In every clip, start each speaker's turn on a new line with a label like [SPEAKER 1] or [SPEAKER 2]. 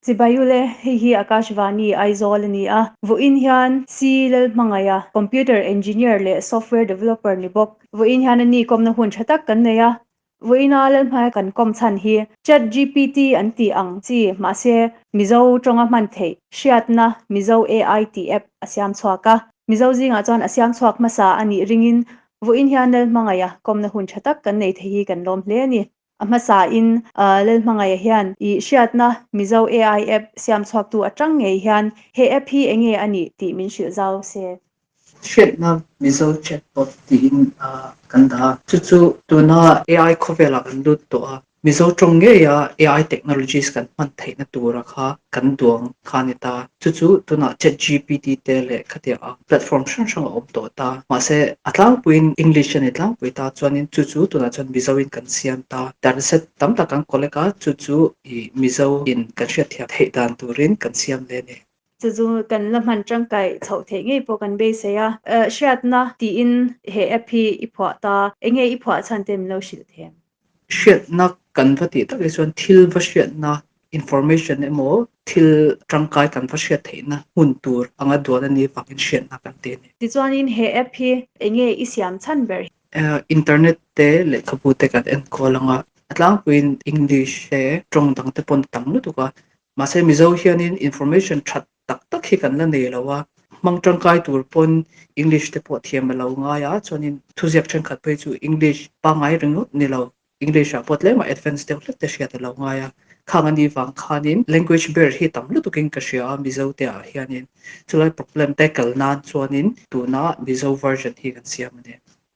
[SPEAKER 1] Chibai ule, hei hi Akashvani, Aizawl a ni a. Vawiin hian C Lalhmangaia, Computer Engineer leh Software Developer ni bawk. Vawiin hian a ni kawmna hun tha tak kan nei a. Vawiina Lalhmangaia kan kawm chhan hi Chat GPT an tih ang chi mahse Mizo tawnga hman theih hriatna Mizo AI tih app a siam chhuak a. Mizo zingah chuan a siam chhuak hmasa a nih ringin vawiin hian Lalhmangaia kawmna hun tha tak kan nei thei hi kan lawm hle a ni. A hmasain Lalhmangaia hian i hriatna Mizo AI app siam chhuaktu atang ngei hian he app hi enge a nih tih min hrilh zau se.
[SPEAKER 2] Hriatna Mizo chatbot tiin kan dah a, chu chu tuna AI khawvelah kan lut tawh a, Mizo tawng ngeia AI technologies kan hman theihna tura kha kan duang kha a ni ta. Chu chu tunah ChatGPT te leh khatiang ang platform hrang hrang a awm tawh ta. Mahse, a tlangpuiin English a ni tlangpui ta chuanin chu chu tunah chuan Mizo-in kan siam ta. Dataset tam tak kan collect a, chu chu i Mizo-in kan hriatthiam theih dan turin kan siam leh a ni.
[SPEAKER 1] Chu chu kan la hman tangkai chhoh theih ngei pawh kan beisei a. Hriatna tiin he app hi i phuah ta. Enge i phuah chhan te min lo hrilh them?
[SPEAKER 2] Hriatna kan va tih tak hi chuan thil va hriatna, information, emaw thil tangkai kan va hriat theihna hmun tur anga duan a nih vangin hriatna kan ti a ni.
[SPEAKER 1] Tichuanin he app hi enge i siam chhan ber?
[SPEAKER 2] Internet te lehkhabu te kan enkawl anga a tlangpuiin English te tawng dang te pawn tam lutuk a, mahse Mizo hianin information that tak tak hi kan la nei lo a, hmang tangkai tur pawn English te pawh thiam a lo ngai a, chuanin thuziak thenkhat phei chu English pangngai ringawt ni lo, English ah pawh tlema advance deuh hlek te hriat a lo ngai a, khang a nih vang khanin language barrier hi tam lutukin ka hria a Mizo te ah hianin chulai problem tackle nan chuanin tuna Mizo version hi kan siam a ni.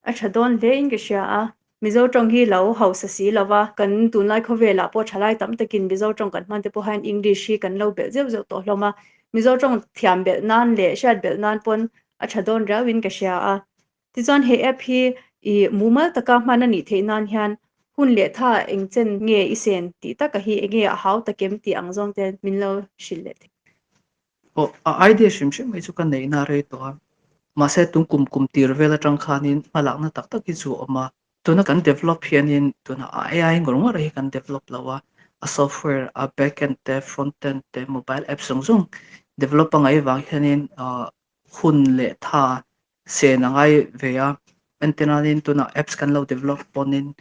[SPEAKER 1] A tha dawn hle in ka hria a, Mizo tawng hi lo hausa si lo va, kan tunlai khawvelah pawh thalai tam takin Mizo tawng kan hman te pawh hian English hi kan lo belh zeuh zeuh tawh hlawm a, Mizo tawng thiam belh nan leh hriat belh nan pawn a tha dawn riau in ka hria a. Tichuan he app hi i mumal taka hman a nih theih nan hian hun leh tha eng chen nge i sen tih taka hi enge a hau takem tih ang zawng te min lo hrilh leh thei.
[SPEAKER 2] Aw, a idea hrim hrim mai chu ka neihna a rei tawh a, mahse tun kum kum tir vel atang khanin hmalakna tak tak hi chu a awm a, tuna kan develop hianin tuna a AI ngawr ngawr hi kan develop lo a, a software, a backend te, frontend te, mobile app zawng zawng develop a ngaih vang hianin hun leh tha sen a ngai ve a, entirnanin tunah apps kan lo develop pawnin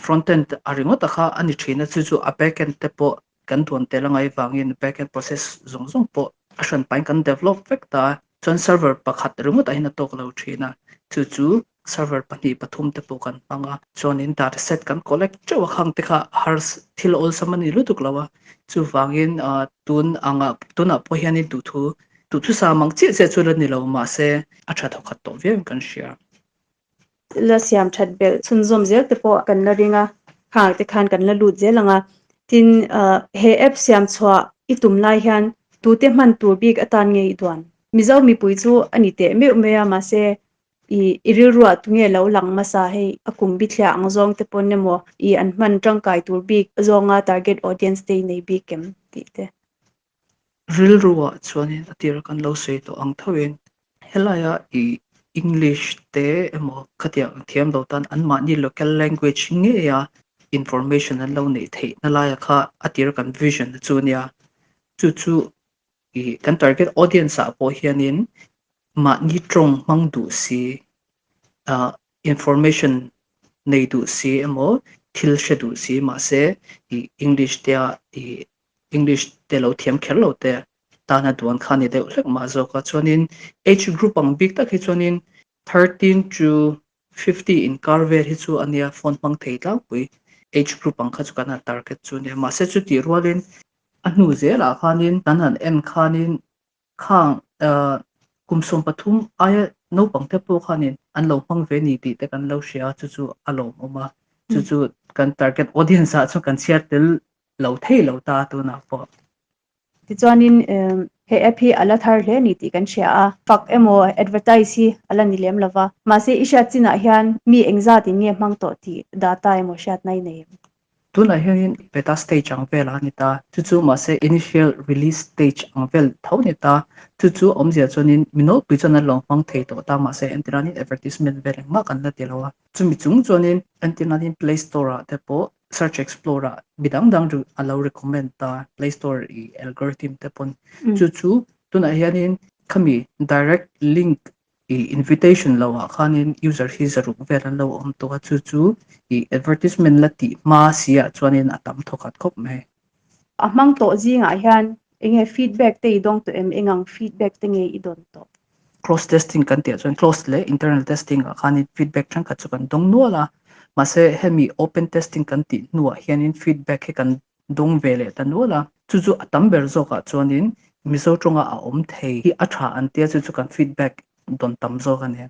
[SPEAKER 2] frontend a ringawt a kha a ni thin a, chu chu a backend te pawh kan duan tel a ngai vangin backend process zawng zawng pawh a hran pahin kan develop vek ta a, chuan server pakhat ringawt ah hian a tawk lo thin a, chu chu server pahnih pathum te pawh kan hmang a, chuanin data set kan collect teuh a khang te kha har thil awlsam a ni lutuk lo a, chuvangin tun angah tunah pawh hianin duhthu Duhthusam ang chiah chiah chu la ni lo mahse a tha thawkhat tawh viau in kan hria.
[SPEAKER 1] La siam that belh chhunzawm zel te pawh kan la ring a, khang te khan kan la lut zel ang a. Tin, he app siam chhuah i tum lai hian tute hman tur bik atan nge i duan? Mizo mipui chu a ni teh meuh mai a, mahse i i rilruah tunge lo lang hmasa hei a kum bithliah ang zawng te pawn emaw i an hman tangkai tur bik zawnga target audience te i nei bik em tih te.
[SPEAKER 2] Rilruah chuanin a tira kan lo sawi tawh ang thoin helaia i English te emaw khatiang ang thiam lo tan anmahni local language ngeia information an lo neih theihna laia kha a tira kan vision chu a nia. Chu chu i kan target audience ah pawh hianin mahni tawng hmang duh si ah information nei duh si emaw thil hre duh si mahse i English te ah i English te lo thiam kher lo te tana duan kha ni deuh hlek mah zawk a. Chuanin age group ang bik tak hi chuanin 13 to 50 inkar vel hi chu a nia phone hmang thei tlangpui age group ang kha chu kan han target chu a nia. Mahse chutih rualin a hnu zelah khanin kan han en khanin Khang kum 13 aia naupang te pawh khanin an lo hmang ve ni tih te kan lo hria a, chu chu a lawmawm a, chu chu kan target audience ah chuan kan chhiar tel lo thei lo ta tunah pawh.
[SPEAKER 1] Tichuanin he app hi a la thar hle ni tih kan hria a, fak emaw advertise hi a la ni lem lova, mahse i hriat chinah hian mi engzatin nge hmang tawh tih data emaw hriatna i nei em?
[SPEAKER 2] Tunah hianin beta stage ang vel a ni ta, chu chu mahse initial release stage ang vel tho ni ta, chu chu awmzia chuanin mi nawlpui chuan an lo hmang thei tawh ta mahse entirnanin advertisement vel engmah kan la ti lo a, chumi chung chuanin entirnanin play store ah te pawh Search Explorer ah midang dang a lo recommend ta, Play Store i algorithm te pawn. Chu chu tunah hianin khami direct link i invitation lo ah khanin user hi zaruk vel an lo awm tawh a, chu chu i advertisement la tih hma si ah chuanin a tam thawkhat khawp mai.
[SPEAKER 1] A hmang tawh zingah hian enge feedback te i dawng tawh em? Engang feedback te nge i dawn tawh?
[SPEAKER 2] Close testing kan tih ah chuan close leh internal testing ah khanin feedback thenkhat chu kan dawng nual a, mahse hemi open testing kan tih hnuah hianin feedback hi kan dawng ve leh ta nual a, chu chu a tam ber zawkah chuanin Mizo tawnga a awm thei hi a tha an tia chu chu kan feedback dawn tam zawk a ni.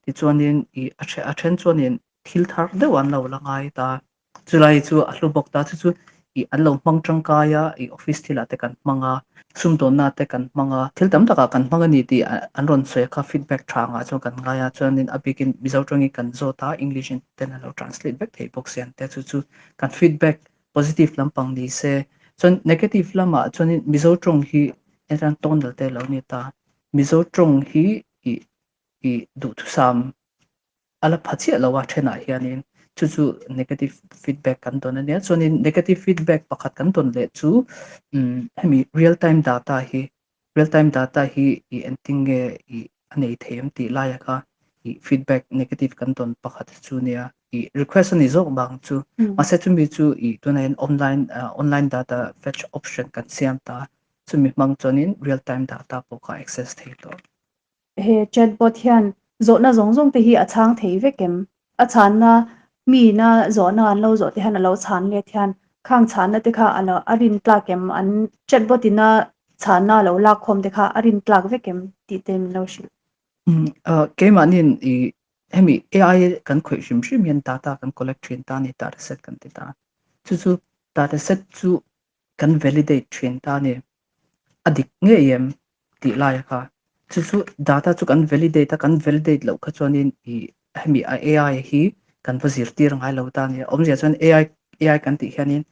[SPEAKER 2] Tichuanin i a then chuanin thil thar deuh an lo la ngai ta. Chulai chu a hlu bawk ta, chu chu i an lo hmang tangkai a, i office thilah te kan hmang a, sumdawnna te kan hmang a, thil tam takah kan hmang a ni tih an rawn sawi a kha feedback tha angah chuan kan ngai a, chuanin a bikin Mizo tawngin kan zawt a, English in ten an lo translate vek thei bawk si an tia, chu chu kan feedback positive lampang ni se. Chuan negative lamah chuanin Mizo tawng hi entirnan tonal te lo ni ta, Mizo tawng hi i i duhthusam a la pha chiah lo a thenah hianin chu chu negative feedback kan dawn a nia. Chuanin negative feedback pakhat kan dawn leh chu hemi real time data hi real time data hi i engtin nge i a nei thei em tih laia kha i feedback negative kan dawn pakhat chu nia. I request a ni zawk bang chu. Mahse chumi chu i tunah hian online online data fetch option kan siam ta. Chumi hmang chuanin real time data pawh kha access thei tawh.
[SPEAKER 1] He chatbot hian zawhna zawng zawng te hi a chhang thei vek em? A chhanna miina zawhna an lo zawh te hian a lo chhan let hian khang chhanna te kha a lo a rin tlak em? An chatbot ina chhanna a lo lak khawm te kha a rin tlak vek em tih te min lo hrilh.
[SPEAKER 2] Keimahniin i hemi AI kan khawih hrim hrim hian data kan collect thin ta a ni, data set kan ti ta. Chu chu data set chu kan validate thin ta a ni. A dik ngei em tih lai a kha. Chu chu data chu kan validate a, kan validate loh kha chuanin i hemi a AI hi kan va zirtir ngai lo ta a ni. Awmzia chuan AI AI kan tih hianin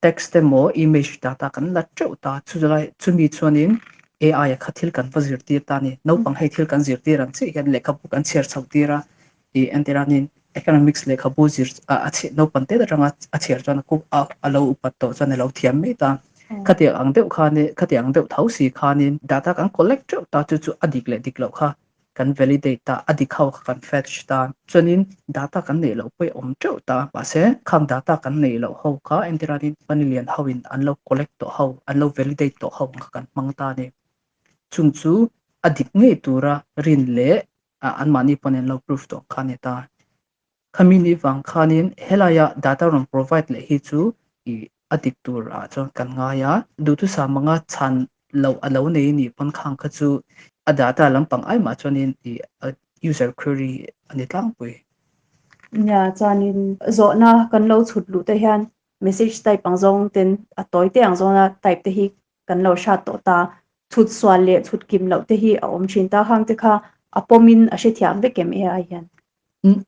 [SPEAKER 2] text emaw image data kan la teuh ta, chu lai chumi chuanin AI a kha thil kan va zirtir ta a ni. Naupang hei thil kan zirtir ang chiah hian lehkhabu kan chhiar chhoh tir a, i entiranin economics lehkhabu zir a chhiar naupang te atanga a chhiar chuan a a lo upat tawh chuan a lo thiam mai ta. Khatiang ang deuh khanin khatiang ang deuh tho si khanin data kan collect teuh ta chu chu a dik leh dik loh kha kan validate ta, a dik ho kha kan fetch ta. Chuanin data kan neih loh pawh i awm teuh ta, mahse khang data kan neih loh ho kha entiranin company lian ho in an lo collect tawh ho, an lo validate tawh ho ang kha kan hmang ta a ni. Chung chu a dik ngei tura rin leh anmahni pawn an lo proof tawh kha a ni ta. Khami ni vang khanin helaia data rawn provide leh hi chu i a dik tur ah chuan kan ngai a, duhthusam anga chhan loh a lo nei anih pawn khang kha chu a data lampang ai mah chuanin i user query a ni tlangpui.
[SPEAKER 1] Nia, chuanin zawhna kan lo chhut luh te hian message type ang zawng ten a tawi te ang zawna type te hi kan lo hrat tawh ta. Chhut sual leh chhut kim loh te hi a awm thin ta. Khang te kha a pawmin a hrethiam vek em AI hian?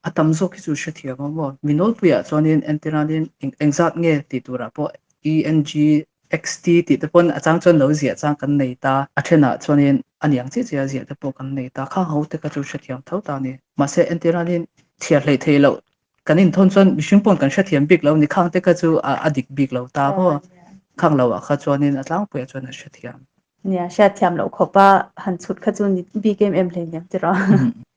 [SPEAKER 2] A tam zawk hi chu hrethiam a maw? Mi nawlpuiah chuanin entiranin engzat nge tih turah pawh ENG, XT tih te pawn a chang chuan lo ziah chang kan nei ta. A thenah chuanin a niang chiah chiah a ziah te pawh kan nei ta. Khang ho te kha chu hrethiam tho ta a ni. Mahse entiranin chhiar hleih theih loh Kan inthawn chuan mihring pawn kan hrethiam bik lo ni, khang te kha chu a dik bik lo ta maw? Khang lo ah kha chuanin a tlangpuiah chuan a hrethiam.
[SPEAKER 1] Nia, hriatthiam loh khawpa han chhut kha chu ni bik em em hleinem tiraw.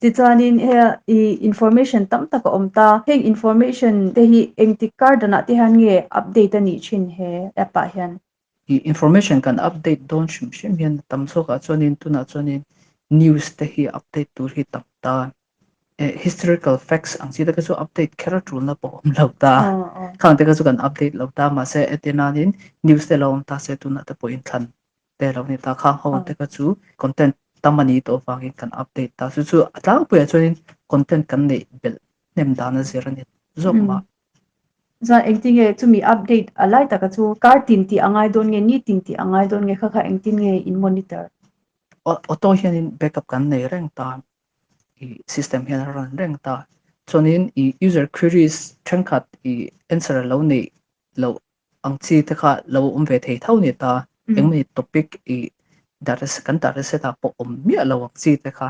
[SPEAKER 1] Tichuanin he i information tam tak a awm ta, heng information te hi engtik kar danah te hian nge update a nih thin he app ah hian?
[SPEAKER 2] I information kan update dawn hrim hrim hian a tam zawkah chuanin tunah chuanin news te hi update tur hi tam ta. Historical facts ang chi te kha chu update kher a tulna pawh awm lo ta. Khang te kha chu kan update lo ta mahse etiananin news te lo awm ta se tunah te pawh inthlan te lo ni ta. Khang ho te kha chu content tam a nih tawh avangin kan update ta. Chu chu a tlangpuiah chuanin content kan neih belh hnem dan a zir a ni zawk mah.
[SPEAKER 1] Chuan engtin nge chumi update a lai taka chu kar tin tih a ngai dawn nge ni tin tih a ngai dawn nge kha kha engtin nge in monitor?
[SPEAKER 2] Auto hianin backup kan nei reng ta, i system hian a run reng ta. Chuanin i user queries thenkhat i answer a lo neih loh ang chi te kha lo awm ve thei tho ni ta. Engmawni topic i data kan data set ah pawh awm miah lo ang chi te kha.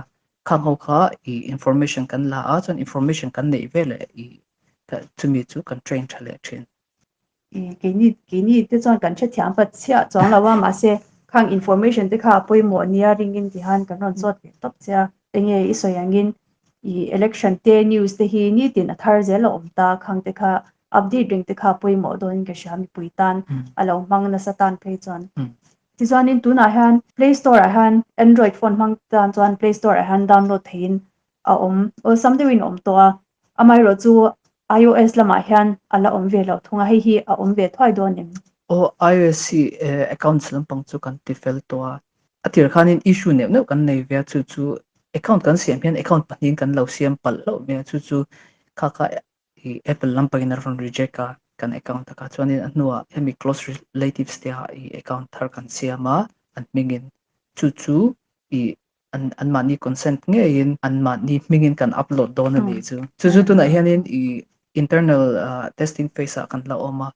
[SPEAKER 2] Khang ho kha i information kan la a, chuan information kan neih veleh i Chumi chu kan train tha leh thin.
[SPEAKER 1] Keini keini te chuan kan hrethiam pat chhiah chuang lo a, mahse khang information te kha a pawimawh nia ringin ti khan kan rawn zawt leh tawp che a. Enge i sawi angin i election te news te hi nitin a thar zel a awm ta, khang te kha update reng te kha a pawimawh dawnin ka hria mipui tan a lo hmang nasa tan phei chuan. Tichuanin tunah hian play store ah hian android phone hmang tan chuan play store ah hian download theihin a awm awlsam deuhin a awm tawh a, amaherawhchu iOS lamah hian a la awm ve loh thung a, hei hi a awm ve thuai dawn em?
[SPEAKER 2] Aw, iOS hi accounts lampang chu kan ti fel tawh a, a tir khanin issue neuh neuh kan nei ve a, chu chu account kan siam hian account pahnihin kan lo siam palh hlauh mai a, chu chu kha kha i Apple lampangin a rawn reject a kan account takah chuanin a hnuah hemi close relatives te ah i account thar kan siam a, an hmingin chu chu i an anmahni consent ngeiin anmahni hmingin kan upload dawn a nih chu. Chu chu tunah hianin i internal testing phase ah kan la awm a,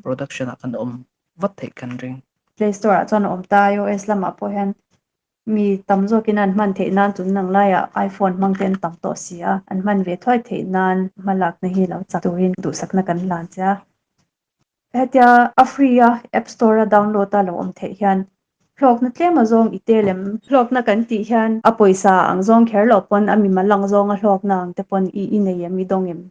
[SPEAKER 2] production ah kan awm vat theih kan ring.
[SPEAKER 1] Play Store ah chuan a awm ta, iOS lamah pawh hian mi tam zawkin an hman theih nan tun ang laiah iPhone hmang te an tam tawh si a, an hman ve thuai theih nan hmalakna hi lo chak turin duhsakna kan hlan che a. Hetia a free a app store a download a lo awm theih hian hlawkna tlem a zawng i tel em? Hlawkna kan tih hian a pawisa ang zawng kher loh pawn a mimal ang zawnga hlawkna ang te pawn i i nei em i dawng em?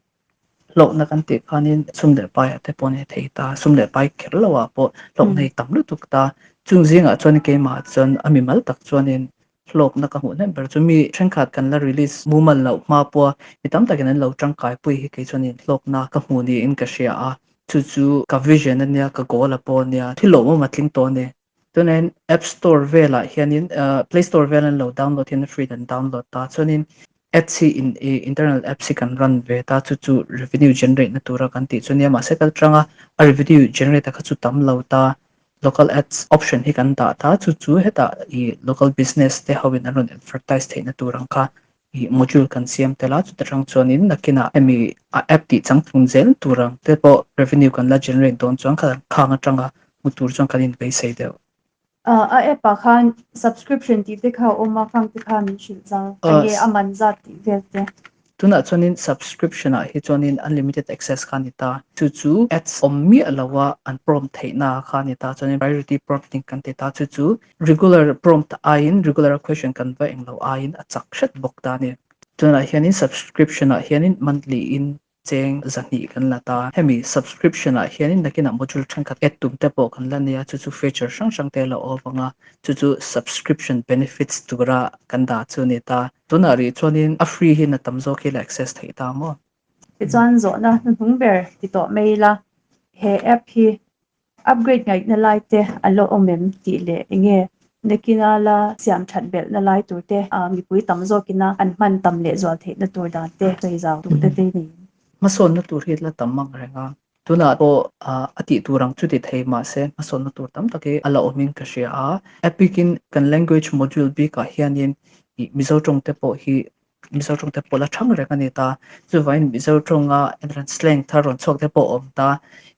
[SPEAKER 2] Hlawkna kan tih khanin sum leh paiah te pawh ni thei ta, sum leh pai kher loh ah pawh hlawkna hi tam lutuk ta. Chung zingah chuan keimah chuan a mimal tak chuanin Hlawkna ka hmuh hnem ber chu mi thenkhat kan la release mumal loh hma pawha mi tam takin an lo tangkai pui hi kei chuanin hlawkna ka hmuh niin ka hria a, chu chu ka vision a nia, ka goal a pawh a nia, thil lawmawm a tling tawh a ni. Chuanin app store velah hianin play store vel an lo download hian free an download ta, chuanin ads hi in internal apps hi kan run ve ta, chu chu revenue generate na tura kan tih chu nia, mahse kal tanga a revenue generate a kha chu tam lo ta, Local ads option hi kan dah ta, chu chu hetah i local business te ho in an rawn advertise theihna tur ang kha i module kan siam tel a, chuta tang chuanin nakinah hemi a app tih changtlung zel tur ang te pawh revenue kan la generate dawn chuan kha khang atanga hmu tur chuan kan inbeisei deuh.
[SPEAKER 1] A app ah khan subscription tih te kha a awm a, khang te kha min hrilh zau enge a man zat tih vel te.
[SPEAKER 2] Tunah chuanin subscription ah hi chuanin unlimited access kha a ni ta. Chu chu ads awm miah lo a an prompt theihna kha a ni ta. Chuanin priority prompting kan ti ta. Chu chu regular prompt aiin regular question kan va englo aiin a chak hret bawk ta a ni. Tunah hianin subscription ah hianin monthly in cheng 200 kan la ta. Hemi subscription ah hianin nakinah module thenkhat add tum te pawh kan la nei a, chu chu feature hrang hrang te a la awm ang a, chu chu subscription benefits tura kan dah chu a ni ta. Tunah rih chuanin a free hian a tam zawk hi la access theih ta maw?
[SPEAKER 1] Tichuan zawhna hnuhnung ber ti tawh mai ila, he app hi upgrade ngaihna lai te a la awm em tih leh enge nakina la siam that belhna lai tur te mipui tam zawkina an hman tam leh zual theihna tur dan te sawi zau duh te te niin.
[SPEAKER 2] Hmasawnna tur hi la tam ang reng a, Tunah pawh a tih tur ang chu ti thei mahse hmasawnna tur tam tak hi a la awmin ka hria a. Epic-in kan language module bikah hianin ih Mizo tawng te pawh hi Mizo tawng te pawh la thang reng a ni ta. Chuvangin Mizo tawnga entrance slang thar rawn chhuak te pawh a awm ta.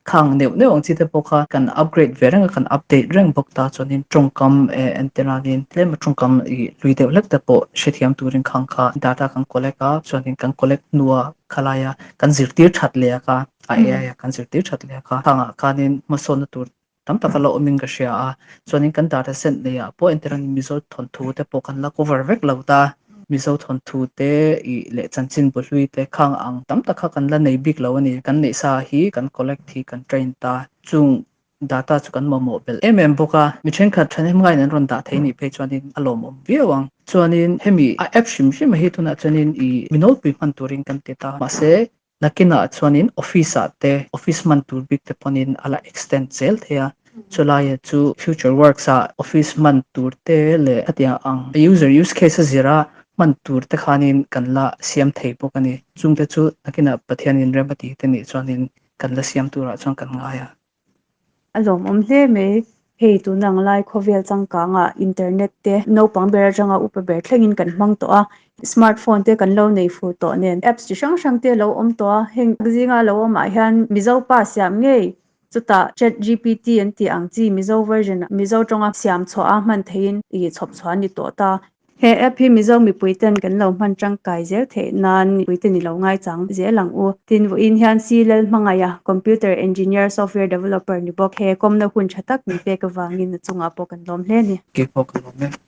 [SPEAKER 2] Khang neuh neuh ang chi te pawh kha kan upgrade ve reng a, kan update reng bawk ta. Chuanin tawngkam entirnanin tlema tawngkam ih hlui deuh hlek te pawh hrethiam turin khang kha data kan collect a, chuanin kan collect hnua khalaia kan zirtir that leh a kha. A AI a kan zirtir that leh a kha. Khangah khanin hmasawnna tur tam tak a la awmin ka hria a. Chuanin kan data set neiah pawh entirangin Mizo thawnthu te pawh kan la cover vek lo ta. Mizo thawnthu te ih leh chanchin buhlui te khang ang tam tak kha kan la nei bik lo a ni. Kan neih sa hi kan collect hi kan train ta. Chung data chu kan mamawh belh em em bawk a. Mi thenkhat thahnem ngaiin an rawn dah thei nih phei chuanin a lawmawm viau ang. Chuanin hemi a app hrim hrim hi tunah chuanin ih mi nawlpui hman turin kan ti ta. Mahse Nakinah chuanin office ah te, office hman tur bik te pawhin a la extend zel thei a, chulaiah chu future works ah office hman tur te leh khatiang ang user use case a zira hman tur te khanin kan la siam thei bawk a ni. Chungte chu nakinah Pathianin rem a tih te nih chuanin kan la siam turah chuan kan ngai a.
[SPEAKER 1] A lawmawm hle mai. Hei tuna ang lai khawvel changkangah internet te naupang ber atanga upa ber thlengin kan hmang tawh a, smart phone te kan lo nei fur tawh nen apps chi hrang hrang te a lo awm tawh a, heng zinga lo awmah hian Mizo pa siam ngei chutah chat gpt an tih ang chi Mizo version Mizo tawnga siam chhuah a hman theihin ih chhawp chhuah a ni tawh ta. He app hi Mizo mipuiten kan lo hman tangkai zel theih nan mipuiten i lo ngaichang zel ang u. Tin, vawiin hian C Lalhmangaiha, Computer Engineer, Software Developer ni bawk he kawmna hun tha tak min pek avangin a chungah pawh kan lawm hle a ni.
[SPEAKER 2] Keipawh ka lawm e.